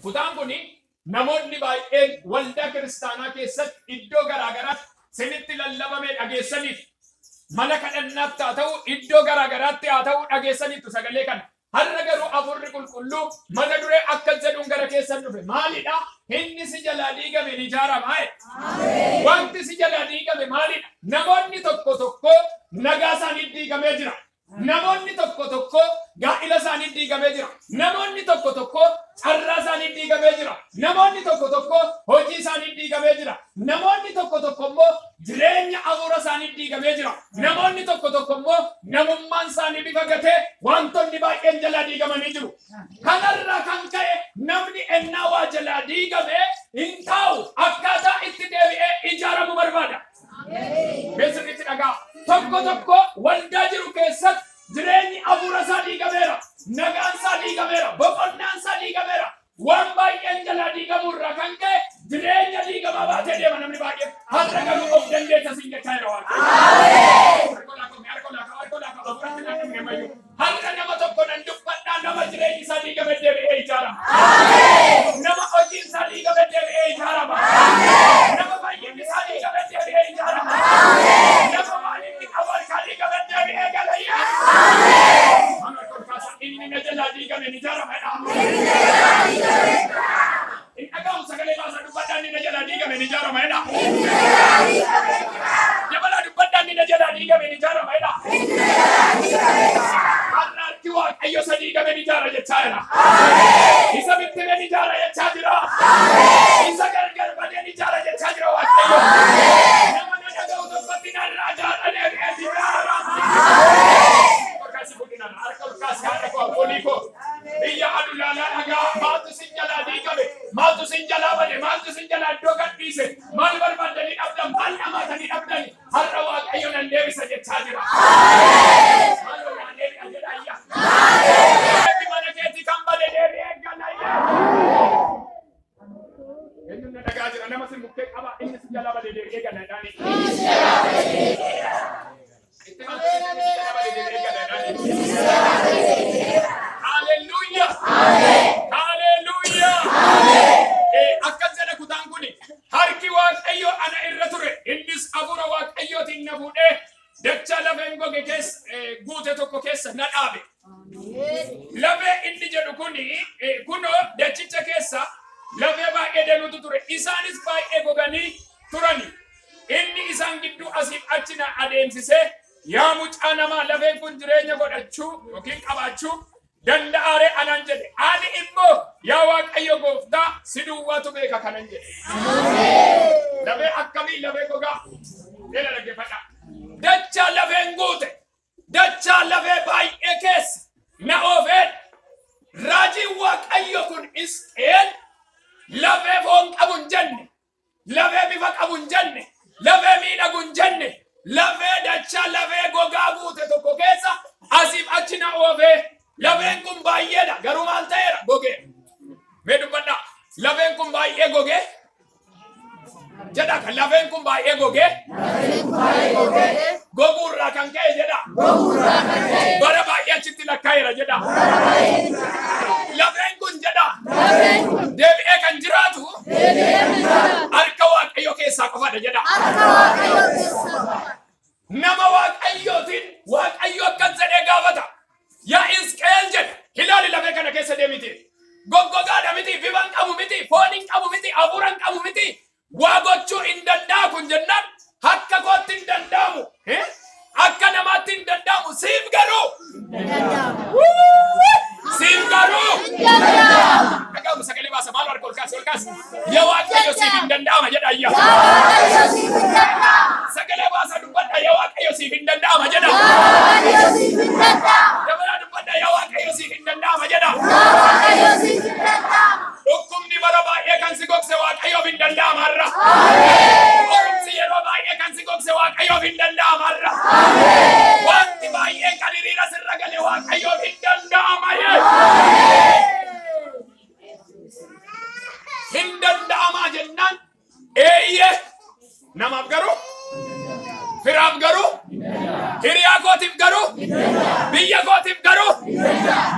Kutaan kuni namoonni baay'een waldaa kiristaanaa keessatti iddoo garaagaraatti sinitti lallabame dhageessaniif mana kadhannaatti haa ta'u iddoo garaagaraatti haa ta'u dhageessaniitu sagalee kana. Har'a garuu Hafuurri Qulqulluu mata duree akka jedhuun gara keessan dhufe maalidha? Inni si jalaa diigame ni ijaarama. Wanti si jalaa diigame maalidha? Namoonni tokko tokko nagaa isaanii diigamee jira. Namoonni tokko tokko gaa'ila isaanii diigamee jira. Namoonni tokko tokko carraa isaanii diigamee jira. Namoonni tokko tokko hojii isaanii diigamee jira. Namoonni tokko tokko immoo jireenya hafuura isaanii diigamee jira. Namoonni tokko tokko immoo namummaan isaanii bifa gatee wantoonni baay'een jalaa diigamanii jiru. Kanarraa kan ka'e namni ennaa waa jalaa diigame hin taa'u, akkaataa itti deebi'ee ijaaramu barbaada. Keessatti dhagaa tokko tokko waldaa jiru keessatti jireenyi hafuura isaa diigameera, nagaan isaa diigameera, boqonnaan isaa diigameera. Waan baay'een jalaa diigamuu irraa kan ka'e jireenya diigamaa baatee deema namni baay'een. Har'a garuu of dandeessa siin jechaa jira Waaqayyo. Har'a nama tokko nan dubbadhaa, nama jireenyi isaa diigame deebi'ee ijaarama. Nama hojiin isaa diigame deebi'ee ijaarama. Nama fayyinni isaa diigame deebi'ee ijaarama. Nama waan inni qabu harkaa diigame deebi'ee galayya. Inni na jalaa diigame ni ijaarama. Hin dhaga'amu sagalee baasaa dubbadhaa, inni na jalaa diigame ni ijaarama. Dabalaa dubbadhaa, inni na jalaa diigame ni ijaarama. Har'a harki Waaqayyo isa diigame ni ijaara jechaa jira. Isa bittinee ni ijaara jechaa jira. Isa gargar badee ni ijaara jechaa jira Waaqayyo. Nama na dhaga'u tokkotti narraa ijaara deebi'ee ijaarama. Olkaasi fuudhinaan harka olkaasi haadha koo abboolii koo. Biyya adulaalaa dhagaa maaltu sin jalaa diigame, maaltu sin jalaa bade, maaltu sin jalaa iddoo gadhiise, maal barbaadanii dhabdan, maal dhamaatanii dhabdani. Har'a Waaqayyo nan deebisa jechaa jira. Maaloo naa deebi'a jedha ayya. Mana keetii kan bade deebi'ee galayya. Eenyuun na dhagaa jira? Nama sin bukkee qaba, inni si jalaa bade deebi'ee gala jedhaani. Itti maaltu inni si jalaa bade deebi'ee gala jedhaani. Hallelujah. Hallelujah. Akkas jedha kutaan kuni, harki Waaqayyo ana irra ture, innis hafuura Waaqayyootiin na fuudhee dachaa lafeen goge keessa guute tokko keessa na dhaabe. Lafee inni jedhu kuni kunoo dachicha keessa lafee baay'ee danuutu ture, isaanis baay'ee goganii turani. Inni isaan gidduu asiif achi na adeemsisee, yaa mucaa namaa, lafeen kun jireenya godhachuu yookiin qabaachuu danda'aare anaan jedhe. Ani immoo, yaa Waaqayyo gooftaa, si duwwaatu beeka kanan jedhe. Lafee akkamii? Lafee gogaa. Eela dhaggeeffadhaa. Dachaa lafeen guute, dachaa lafee baay'ee keessa na oofeen. Raajiin Waaqayyo kun Isqeel lafee foon qabu hin jenne, lafee bifa qabu hin jenne, lafee miidhagu hin jenne, lafee dachaa lafee gogaa guute tokko keessa asiif achi na oofee. Lafeen kun baay'eedha, garuu maal ta'eera? Gogee. Mee dubbadhaa. Lafeen kun baay'ee gogee jedha kan lafeen kun baay'ee gogee goguurraa kan ka'e jedha. Bara baay'ee achitti lakkaa'eera jedha. Lafeen kun jedha deebi'ee kan jiraatu harka Waaqayyo keessaa qofadha jedha. Nama Waaqayyootiin Waaqayyo akkas jedhee gaafata. Yaa Isqeel jedhe, ilaali lafee kana keessa deemiti. Goggogaadha miti, bifa hin qabu miti, foon hin qabu miti, hafuura hin qabu miti. Waa gochuu hin danda'u kun jennaan akka kootti hin danda'amu. Akka namaatti hin danda'amu. Siif garuu. Siif garuu. Dhaga'amu sagalee baasa maal harka ol kaasi ol kaasi. Yaa Waaqayyo siif hin danda'ama jedha ayya. Sagalee baasa dubbadha, yaa Waaqayyo siif hin danda'ama jedha. Dabalaa dubbadha, yaa Waaqayyo siif hin danda'ama jedha. Dhukkubni bara baay'ee kan si gogse Waaqayyoof hin danda'ama har'a. Qorumsi yeroo baay'ee kan si gogse Waaqayyoof hin danda'ama har'a. Wanti baay'een kan hiriira sirra gale Waaqayyoof hin danda'ama. Hin danda'amaa jennaan eeyyee, namaaf garuu, firaaf garuu, hiriyaa kootiif garuu, biyya kootiif garuu,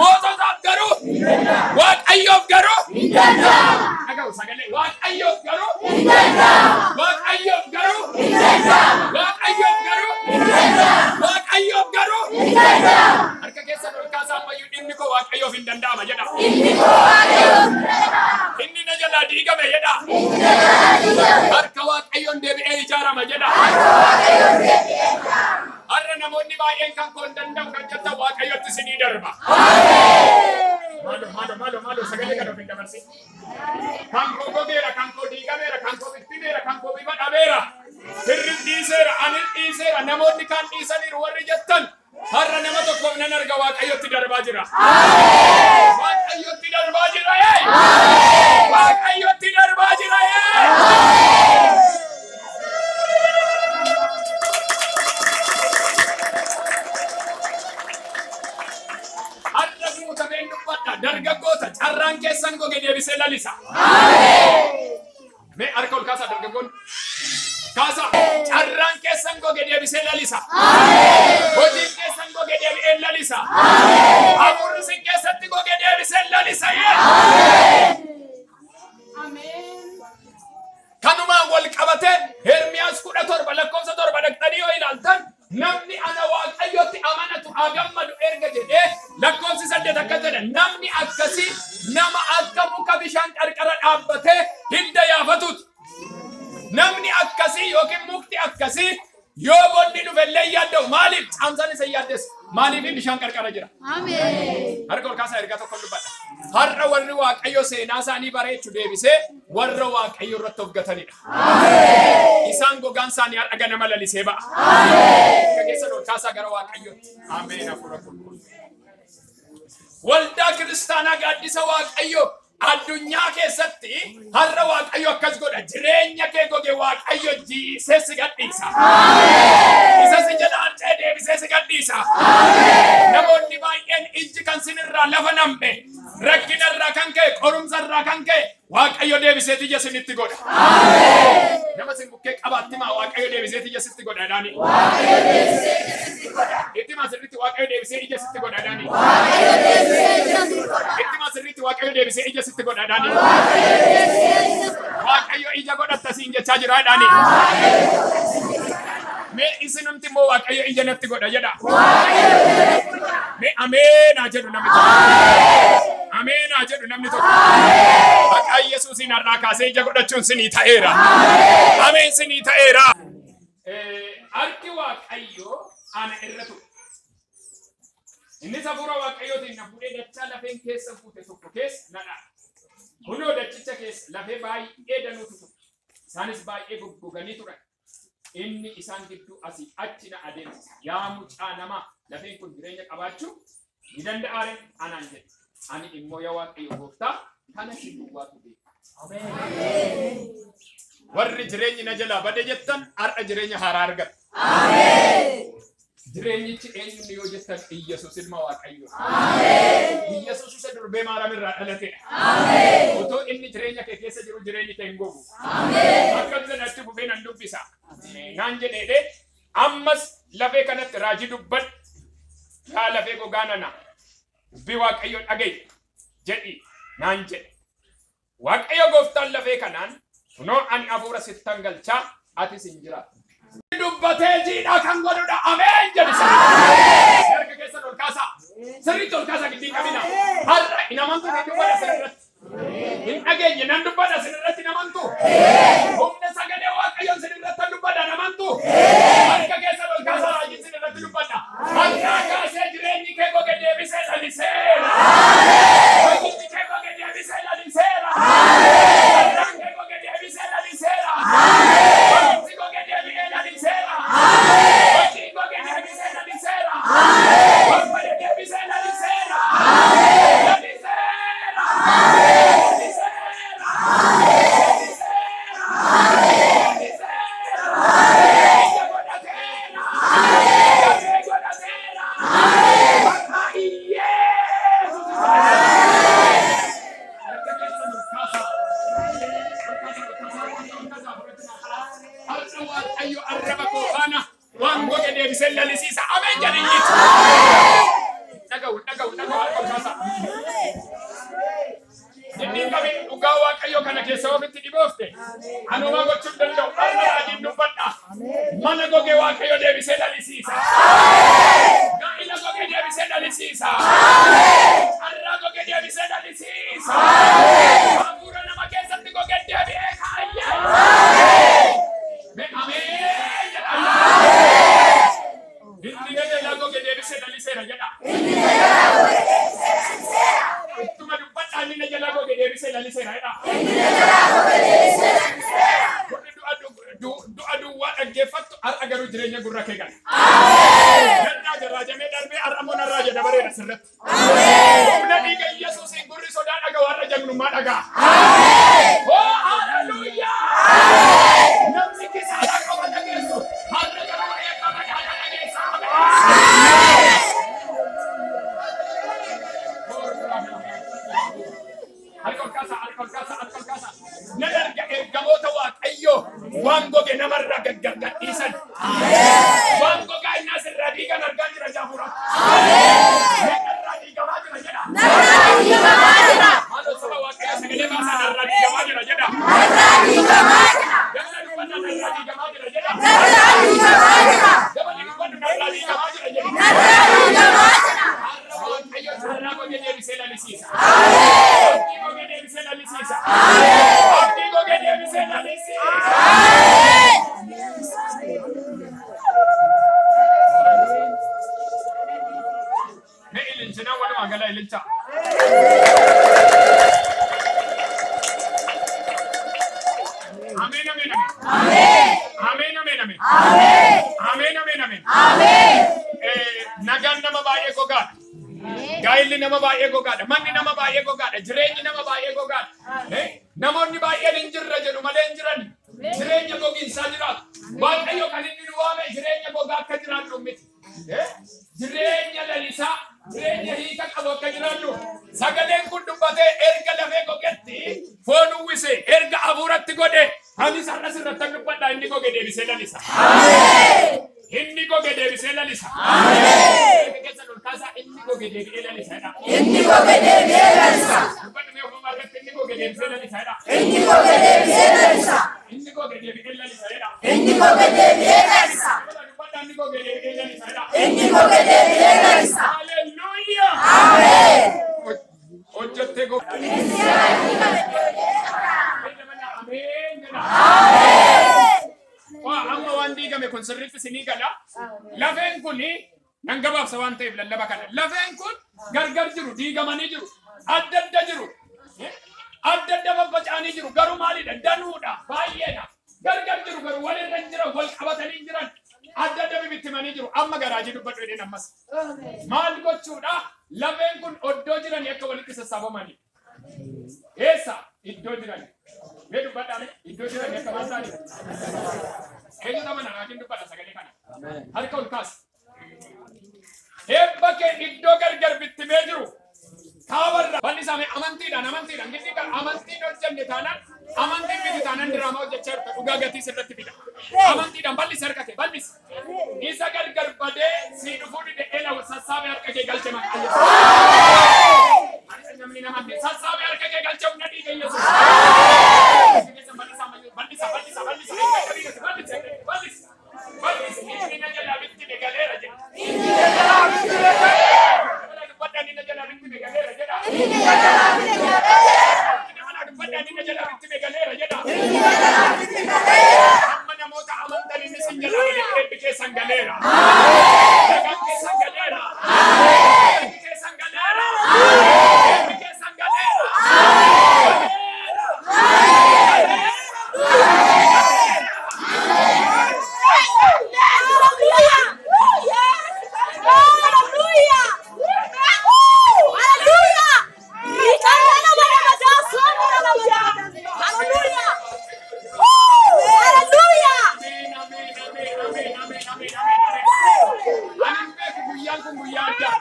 moototaaf garuu, Waaqayyoof garuu Waaqayyoof garuu hin danda'amu. Waaqayyoof garuu hin danda'amu. Waaqayyoof garuu hin danda'amu. Waaqayyoof garuu hin danda'amu. Harka keessan ol kaasaa ammayyuu dhimmi koo Waaqayyoof hin danda'ama jedha. Dhimmi koo Waaqayyoof hin danda'ama. Inni na jalaa diigame jedha. Inni na jalaa diigame. Harka Waaqayyoon deebi'ee ijaarama jedha. Harka Waaqayyoon deebi'ee ijaarama. Har'a namoonni baay'een kan koo hin danda'u kan jettan Waaqayyotti isinii darba. Maalo maalo maalo maalo sagalee kana of hin dabarsin. Kan koo gogeera, kan koo diigameera, kan koo bittimeera, kan koo bifa dhabeera. Sirri dhiiseera, ani dhiiseera, namoonni kaan dhiisaniiru warri jettan har'a nama tokkoof nan arga Waaqayyotti darbaa jira. Waaqayyotti darbaa jira yee! Waaqayyotti darbaa jira yee! Har'a guutameen dubbadha dargaggoota carraan keessan goge deebisee lalisa. Mee harka ol kaasaa dargaggoonni. Kaasaa carraan keessan goge deebisee lalisa. Hojiin keessan goge deebi'ee lalisa. Hafuurri isin keessatti goge deebisee lalisa. Kanumaan wal qabatee Ermiyaas 17 lakkoofsa 7 dhaqxanii yoo ilaaltan namni ana Waaqayyotti amanatu haa gammadu erga jedhee lakkoofsi 8 akka jedha namni akkasii nama akka muka bishaan qarqara dhaabbatee hidda yaafatuuti. Namni akkasii yookiin mukti akkasii yoo bonni dhufe illee yaadda'u maaliif caamsaan isa yaaddessa maaliif bishaan qarqara jira. Harka ol kaasaa ergaa tokko dubbadha. Har'a warri Waaqayyo seenaa isaanii bareechu deebisee warra Waaqayyo irratti of gatanidha. Isaan gogaan isaanii har'a ganama lalisee ba'a. Harka keessan ol kaasaa gara Waaqayyootti. Ameen hafuura qulqulluu. Waldaa kiristaanaa gaaddisa Waaqayyo addunyaa keessatti har'a Waaqayyo akkas godha. Jireenya kee goge Waaqayyo jiisee si gadhiisa. Isa si jala harca'ee deebisee si gadhiisa. Namoonni baay'een ijji kan sinirraa lafa nam'e rakkina irraa kan ka'e qorumsa irraa kan ka'e Waaqayyo deebisee ija sinitti godha. Nama sin bukkee qabaatti maa Waaqayyo deebisee ija sitti godha jedhaani. Waaqayyo deebisee ija sitti godha. Itti maa sirriitti Waaqayyo deebisee ija sitti godha jedhaani. Waaqayyo deebisee ija sitti godha. Itti maa sirriitti Waaqayyo deebisee ija sitti godha jedhaani. Waaqayyo deebisee ija sitti godha. Waaqayyo ija godhatta siin jechaa jira jedhaani. Mee isinumti immoo Waaqayyo ija natti godha jedha. Mee ameenaa jedhu namni tokko. Ameenaa jedhu namni tokko. Maqaa Yesuusiin har'aa kaasee ija godhachuun sinii ta'eera. Ameen sinii ta'eera. Harki Waaqayyoo ana irra ture. Innis hafuura Waaqayyootiin na fuudhee dachaa lafeen keessa guute tokko keessa na dha'a. Kunoo dachicha keessa lafee baay'ee danuutu ture. Isaanis baay'ee goggoganii turan. Inni isaan gidduu asii achi na adeemsise. Yaa mucaa namaa lafeen kun jireenya qabaachuu ni danda'aa ree? Anaan jedhe. Ani immoo yaa Waaqayyo gooftaa kana si duwwaatu beeka. Warri jireenyi na jalaa bade jettan har'a jireenya haaraa argatu. Jireenyichi eenyuun yoo jettan Iyyasuus ilma Waaqayyoo. Iyyasuus isa durbee Maariyaam irraa dhalatedha. Otoo inni jireenya kee keessa jiru jireenyi kee hin gogu. Akkam sanatti fufee nan dubbisa. Naan jedheedhe ammas lafee kanatti raajii dubbadhu. Yaa lafee gogaa nana dubbii Waaqayyoo dhaga'i jedhi naan jedhe. Waaqayyo gooftaan lafee kanaan kunoo ani hafuura sittan galchaa atis hin jiraattu. Dubbatee jiidhaa kan godhudha. Ameen jedhi. Harka keessan ol kaasaa. Sirriitti ol kaasaa giddii qabina. Har'a hin amantu nan dubbadha sirriitti. Hin dhageenye nan dubbadha sirriitti hin amantu. Humna sagalee Waaqayyoon sirriitti dubbadha hin amantu. Harka keessan ol kaasaa raajiin sirriitti dubbadha. Har'a kaasee jireenyi kee goge deebisee laliseera. Hojiin kee goge deebisee laliseera. Har'aan kee goge deebisee laliseera. Barumsi goge deebi'ee laliseera. Hojiin goge deebisee laliseera. Barbaade deebisee laliseera. Laliseera. Laliseera. Laliseera. Laliseera. Ija godhateera. Lafee godhateera. Maqaa Iyeesuus. Harka keessan ol kaasaa. Ol kaasaa, ol kaasaa, ol kaasaa, har'a Waaqayyo arraba koo faana waan goge deebisee lalisiisa. Ameen jedhi jechuudha. Dhaga'u, dhaga'u, dhaga'u harka ol kaasaa. Jiddiin qabina. Mee dhugaa Waaqayyoo kana keessa ofitti dhiboofte anuma gochuu danda'u har'a raajiin dubbadha. Mana goge Waaqayyo deebisee dhalisiisa. Gaa'ila goge deebisee dhalisiisa. Carraa goge deebisee dhalisiisa. Hafuura nama keessatti goge deebi'ee kaayye. Mee ameen jedha. Inni na jalaa goge deebisee dhaliseera jedha. Ittuma dubbadha inni na jalaa goge deebisee dhaliseera jedha. Warri du'a duwwaa dhaggeeffattu har'a garuu jireenya gurra kee gala. Narraa jarraajamee darbee har'a immoo narraa jedha bareeda sirratti. Humna dhiiga Yesuusiin gurri sodaa dhaga'u har'a jagnummaa dhaga'a. Oh hallelujah! Namni kisaaraa qofa dhageessu har'a garuu eebba badhaadhaa dhageessa. Harka ol kaasaa, harka ol kaasaa, harka ol kaasaa. Nan arga ergamoota Waaqayyoo waan goge namarraa gaggargadhiisan. Waan gogaa inni asirraa diigan argaa jira jaafura. Narraa diigamaa jira jedha. Maaloo saba Waaqayyoo sagalee baasaa narraa diigamaa jira jedha. Dabala dubbadhaa narraa diigamaa jira jedha. Dabala dubbadhu narraa diigamaa jira jedha. Har'a Waaqayyo carraa goge deebisee lalisiisa. Abdii goge deebisee lalisiisa. Abdii goge deebisee lalisiisa. Mee ililchinaa walumaa gala ililcha. Ameen ameen ameen. Ameen ameen ameen. Ameen ameen ameen. Nagaan nama baay'ee gogaadha. Gaa'illi nama baay'ee gogaadha. Manni nama baay'ee gogaadha. Jireenyi nama baay'ee gogaadha. Namoonni baay'een hin jirre jedhu malee hin jiran. Jireenya gogiinsaa jiraatu. Waaqayyo kan inni nu waame jireenya gogaa akka jiraannu miti. Jireenya lalisaa, jireenya hiika qabu akka jiraannu. Sagaleen kun dubbatee erga lafee gogetti foon uwwise erga hafuuratti godhe anis har'a sirratti dubbadha inni goge deebisee lalisa. Inni goge deebisee lalisa. Erga keessa ol kaasaa inni goge deebi'ee lalisa jedha. Inni goge deebi'ee lalisa. Dubbadhu mee ofuma irratti inni goge deebisee lalisa jedha. Inni goge deebi'ee lalisa. Inni goge deebi'ee lalisa jedha. Inni goge deebi'ee lalisa. Dubbadha inni goge deebi'ee lalisa jedha. Inni goge deebi'ee lalisa. Hallelujah. Ameen. Hojjettee goge. Ameen jedha. Waa amma waan diigame kun sirriitti isinii gala. Lafeen kun nan gabaabsa waan ta'eef lallaba kana. Lafeen kun gargar jiru, diigamanii jiru, adda adda jiru. Adda adda faffaca'anii jiru. Garuu maalidha? Danuudha. Baay'eedha. Gargar jiru garuu walirra hin jiran, wal qabatanii hin jiran. Adda adda bibittimanii jiru. Amma garaajii dubbadhu jedheen ammas. Maal gochuudha? Lafeen kun oddoo jiranii akka walitti sassaabamanii. Eessa? Iddoo jiranii. Mee dubbadhaa mee? Iddoo jiranii akka maal ta'anii? Eenyutu amana? Raajiin dubbadha sagalee kana. Harka ol kaasi. Eebba kee iddoo gargar bittimee jiru. Kaabarra. Bal'isaa mee amantiidhaan amantiidhaan giddi kan amantiin hojjenne taanaan amantiin miti taanaan diraamaa hojjechaa jirta dhugaa gatii sirratti fida. Amantiidhaan bal'isi harka kee bal'isi. Isa gargar badee si dhufuu dide ela sassaabee harka kee galche maqaa Yesuus. Namni nama hin sassaabee harka kee galche humna dhiiga Yesuus. Bal'isa bal'isa bal'isa bal'isa bal'isa bal'isa bal'isa inni na jalaa bittime galeera jedha. Inni na jalaa bittime galeera. Dubbadha inni na jalaa bittime galeera jedha. Inni na jalaa bittime galeera. Dubbadha inni na jalaa bittime galeera jedha. Inni na jalaa bittime galeera. Amma namoota amantan inni sin jalaa bade eebbi keessan galeera. Nagaan keessan galeera. Eebbi keessan galeera. Eebbi keessan galeera. Ameen, ameen, ameen, ameen, ameen, ameen, ameen, ameen. Ani hin beeku guyyaan kun guyyaa addaa.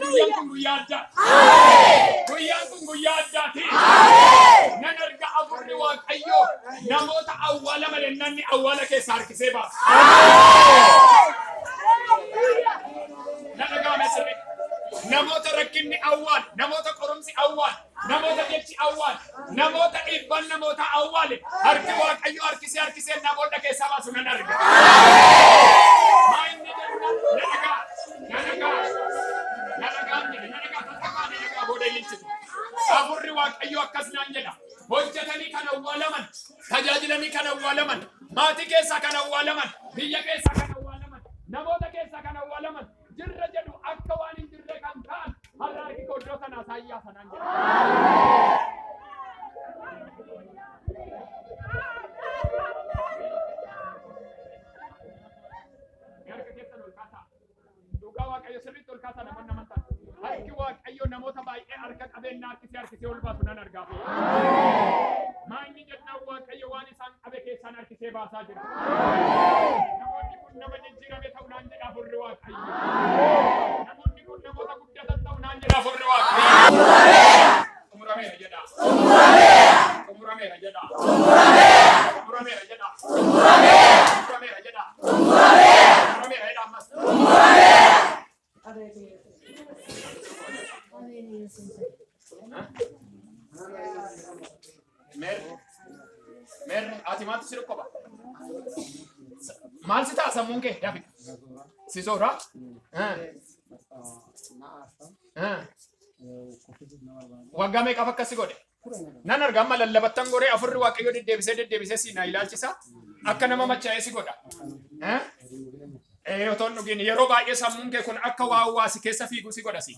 Guyyaan kun guyyaa addaa. Guyyaan kun guyyaa addaati. Nan arga afurri Waaqayyoo namoota awwaala malee namni awwaala keessa harkisee baasa. Na dhaga'ame sirriitti. Namoota rakkinni awwaal, namoota qorumsi awwaal, Namoota jechi awwaale. Namoota dhiibban namoota awwaale. Harki Waaqayyo harkisee harkisee namoota keessaa baasu nan arga. Maa inni jedhu na dhagaa. Na dhagaa. Na dhagaan jedhe. Na dhagaa. Tattakaa na dhagaa booda ililchitu. Hafuurri Waaqayyo akkas naan jedha. Hojjetanii kan awwaalaman, tajaajilanii kan awwaalaman, maatii keessaa kan awwaalaman, biyya keessaa kan awwaalaman, namoota keessaa kan awwaalaman, jirra jedhu akka waan hin jirre kan ta'an har'a harki koo iddoo sanaa saayyaa sanaan jedha. Harka keessan ol kaasaa. Dhugaa Waaqayyo sirriitti ol kaasaa namoonni amantan. Harki Waaqayyo namoota baay'ee harka qabeenyaa harkisee harkisee ol baasu nan argaa. Maa inni jennaan Waaqayyo waan isaan qabe keessaan harkisee baasaa jira. Namoonni kun nama jijjiirame ta'u naan jedha hafuurri Waaqayyo. Namoonni kun namoota guddatan ta'u naan jedha hafuurri Waaqayyo. Xumurameera jedha. Xumurameera jedha. Xumurameera jedha. Xumurameera jedha. Xumurameera jedha ammas. Mer, ati maaltu si dhukkuba? Maal si ta'a sammuun kee? Dafi. Si zoora? Waggaa meeqaaf akkas si godhe? Nan arga amma lallabattan goree afurri Waaqayyo deddeebisee deddeebisee si na ilaalchisa. Akka nama machaa'ee si godha. Otoo hin dhugin yeroo baay'ee sammuun kee kun akka waan waa si keessa fiigu si godha si.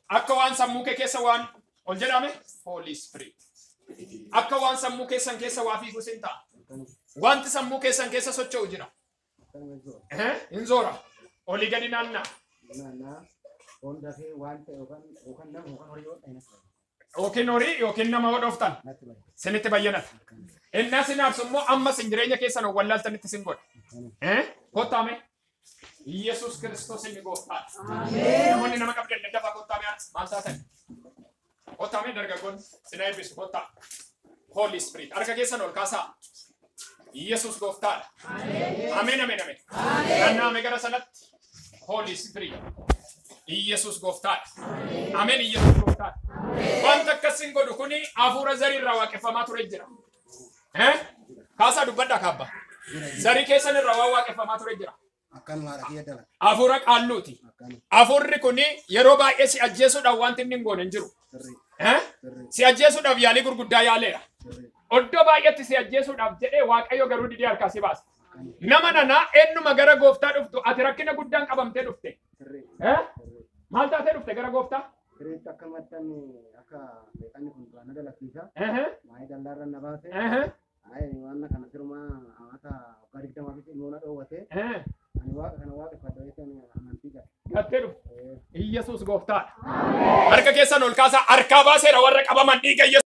Akka waan sammuu kee keessa waan ol jedhame Holy Spirit. Akka waan sammuu keessan keessa waa fiigu sin ta'a. Wanti sammuu keessan keessa socho'u jira. Hin zoora. Olii gadi naanna'a. Yookiin horii yookiin nama hodhooftan sinitti bayyanata. Innaa sinaaf immoo amma sin jireenya keessan wallaaltanitti sin godha. Kottaame. Yesuus Kiristoos inni gooftaadha. Namoonni nama qabdan daddafaa kottaame maal taatan? Kottaame dargaggoonni sina eebbisu kottaa. Holy Spirit harka keessan ol kaasaa. Yesuus gooftaadha. Ameen ameen ameen. Naannaame gara sanatti. Holy Spirit. Yesuus gooftaadha. Ameen Yesuus gooftaadha. Wanta akkasin godhu kuni hafuura zarii irraa waaqeffamaa ture jira. Kaasaa dubbadhaa kaabba. Zarii keessan irraa waan waaqeffamaa ture jira. Hafuura qaalluuti. Hafuurri kuni yeroo baay'ee si ajjeesuudhaaf wanti inni hin goone hin jiru. Si ajjeesuudhaaf yaalii gurguddaa yaaleera. Oddoo baay'eetti si ajjeesuudhaaf jedhee Waaqayyo garuu didee harkaa si baasa. Nama nanaa eenyuma gara gooftaa dhuftu ati rakkina guddaan qabamtee dhufte. Maal taatee dhufte gara gooftaa? Akka maxxanne akka beekanni kun duraan na dalagsiisa. Maayii dallaarra na baase. Waan kana sirumaa amata waggaa 20 ilmoo na dhoowwate. Ani waaqa kana waaqeffadha jechuun amantii qaba. Gattee dhufte. Iyyasuus gooftaadha. Harka keessan ol kaasaa harkaa baaseera warra qabaman dhiiga Yesuus.